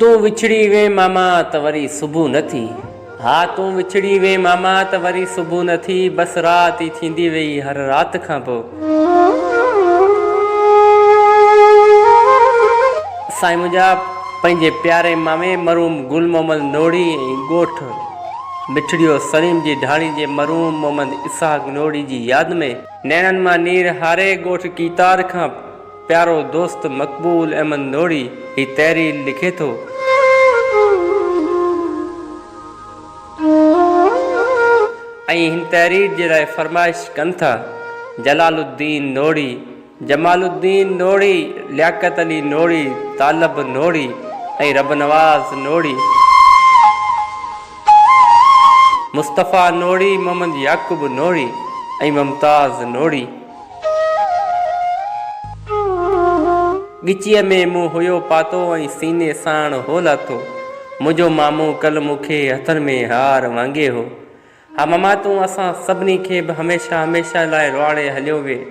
تون وڇڙي وين ماما ته وري صبح نه ٿي. ها تون وڇڙي وين ماما ته وري صبح نه ٿي بس رات ئي ٿيندي ويئي هر رات کان پوء. سائين منهنجا پنهنجي پياري مامي مرحوم گل محمد نوڙي ۽ ڳوٺ مٺڙيو سليم جي ڍاڻي جي مرحوم محمد اسحاق نوڙي جي ياد ۾، نيڻن مان نير هاري ڳوٺ ڪيتار کان پيارو دوست مقبول احمد نوڙي هي تحرير لکي ٿو. ۽ هن تحرير جي لاء فرمائش ڪن ٿا، جلال الدين نوڙي، جمال الدين نوڙي، لياقت علي نوڙي، طالب نوڙي ۽ ربنواز نوڙي، مصطفيٰ نوڙي، محمد يعقوب نوڙي ۽ ممتاز نوڙي. ڳچيء ۾ مون هيو پاتو ۽ سيني ساڻ هو لاٿو. منهنجو مامو ڪل مون کي هٿن ۾ هار وانگي هو. ها ماما تون اسان سڀني کي به هميشه هميشه لاء روئاڙي هليو وين.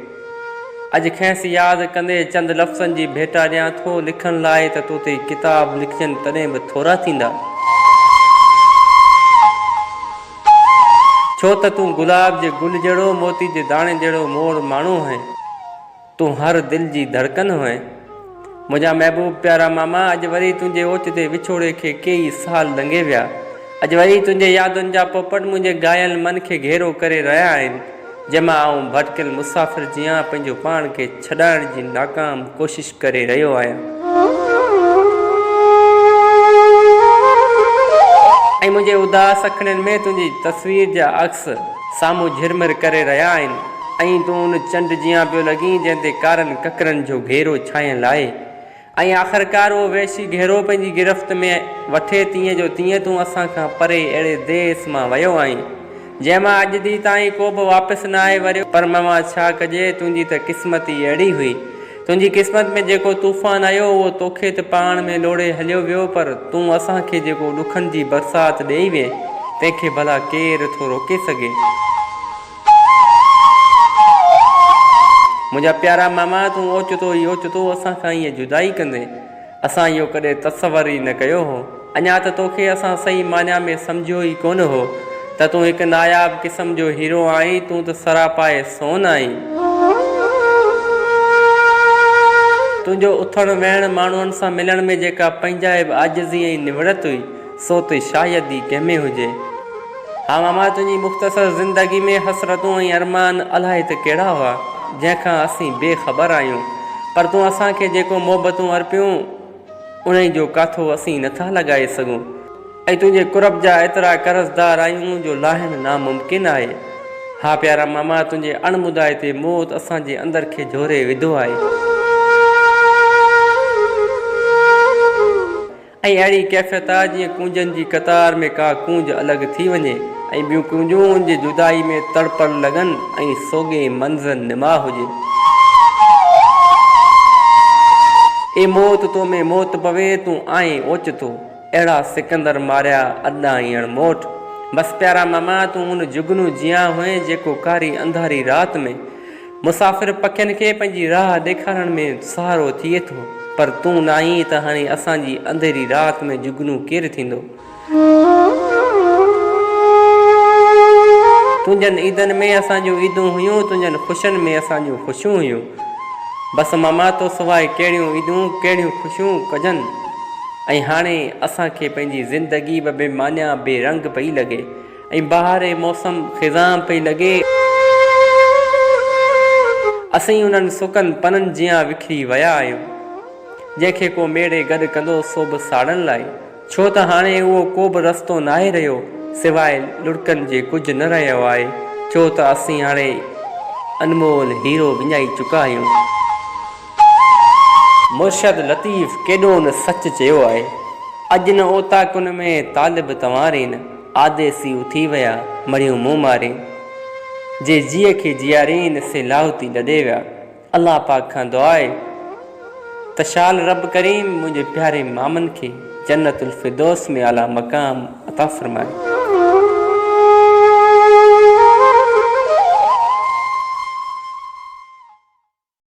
اڄ کيس ياد ڪندي چند لفظن جي ڀيٽا ڏيان ٿو، لکڻ لاء ته تو تي ڪتاب لکجن تڏهن به ٿورا ٿيندا. ڇو ته تون گلاب جي گل جهڙو، موتي جي داڻي جهڙو موڙ ماڻهو هئين. تون هر دل جي ڌڙڪن هئين. منهنجا محبوب پيارا ماما، اڄ وري تنهنجي اوچتي وڇوڙي کي ڪيئي سال لنگهي ويا. اڄ وري تنهنجي يادن جا پوپٽ منهنجي گهايل من کي گهيرو ڪري رهيا آهن، جنهن مان آئون ڀٽڪيل مسافر جيان پنهنجو پاڻ کي ڇڏائڻ جي ناڪام ڪوشش ڪري رهيو آهيان. ۽ منهنجي اداس اکڙين ۾ تنهنجي تصوير جا عڪس سامهون جهرمر ڪري رهيا آهن ۽ تون ان چنڊ جيان پيو لڳين جنهن تي ڪارن ڪڪرن جو گهيرو ڇانيل آهي. ۽ آخرڪار اهو وحشي گهيرو پنهنجي گرفت ۾ وٺي تيئن جو تيئن تون اسان کان پري اهڙي ديس مان ويو آهين، جنهن مان اڄ ڏينهن تائين ڪو به واپس ناهي وريو. پر ماما ڇا ڪجي، تنهنجي ته قسمت ئي اهڙي هئي. تنهنجي قسمت ۾ جيڪو طوفان آيو، اهو توکي ته پاڻ ۾ لوڙهي هليو ويو، پر تون اسان کي جيڪو ڏکن جي برسات ڏيئي وئين، تنهن کي ڀلا ڪير ٿو روڪي سگهي؟ منهنجا پيارا ماما، تون اوچتو ئي اوچتو اسان کان ائين جدائي ڪندين، اسان اهو ڪڏهن تصور ئي نه ڪيو هو. اڃا ته توکي اسان صحيح معنيٰ ۾ سمجهيو ئي ڪونه هو ته تون هڪ ناياب قسم جو هيرو آهين، تون ته سراپائي سون آهين. تنهنجو اٿڻ ويهڻ، ماڻهن سان ملڻ ۾ جيڪا پنهنجائپ، عاجزي ۽ نوڙت هئي، سو ته شايد ئي ڪنهن ۾ هجي. ها ماما تنهنجي مختصر زندگي ۾ حسرتون ۽ ارمان الائي ته ڪهڙا هئا، جنهن کان اسين بي خبر آهيون. پر تون اسان کي جيڪو محبتون ارپيون، انهي جو ڪاٿو اسين نٿا لڳائي سگهون. ۽ تنهنجي قرب جا ايترا قرضدار آهيون جو لاهڻ ناممڪن آهي. ها پيارا ماما تنهنجي اڻ مدائتي موت اسان جي اندر کي جهوري وڌو آهي. ۽ اهڙي ڪيفيت آ جيئن ڪونجن جي قطار ۾ ڪا ڪونج الڳ ٿي وڃي ۽ ٻيون ڪونجون ان جي جدائي ۾ تڙپڻ لڳن ۽ سوڳي منظر نما هجي. اي موت تو ۾ موت پوي تون آئين اوچتو اهڙا سڪندر ماريا اڏا ۽ اڻموٽ. بس پيارا ماما تون ان جگنو جيان هئين جيڪو ڪاري انڌاري رات ۾ مسافر پکين کي پنهنجي راهه ڏيکارڻ ۾ سهارو ٿئي ٿو، پر تون ناهين ته هاڻي اسان جي انڌيري رات ۾ جگنو ڪير ٿيندو؟ تنهنجن عيدن ۾ اسان جون عيدون هيون، تنهنجن خوشين ۾ اسان جون خوشيون هيون. بس ماما تو سواء ڪهڙيون عيدون، ڪهڙيون خوشيون ڪجن؟ ۽ هاڻي اسان کي پنهنجي زندگي به بي معنيٰ، بي رنگ پئي لڳي. ۽ بهار ۽ موسم خزان پئي لڳي. اسين انهن سڪن پنن جيان وکري ويا آهيون، جنهن کي ڪو ميڙي گڏ ڪندو سو به ساڙڻ لاء، ڇو ته هاڻي اهو ڪو به رستو ناهي رهيو، سواء لڙڪن جي ڪجهه نه رهيو آهي، ڇو ته اسين هاڻي انمول هيرو وڃائي چڪا آهيون. مرشد لطيف ڪيڏو نه سچ چيو آهي. اڄ نه اوطاقن ۾ طالب تنوارين، آديسي اٿي ويا، مڙيون مون مارين. جي جيء کي جيارين، سي لاهوتي لڏي ويا. الله پاڪ کان دعا آهي ته شال رب ڪريم منهنجي پياري مامن کي جنت الفردوس ۾ اعليٰ مقام عطا فرمائي.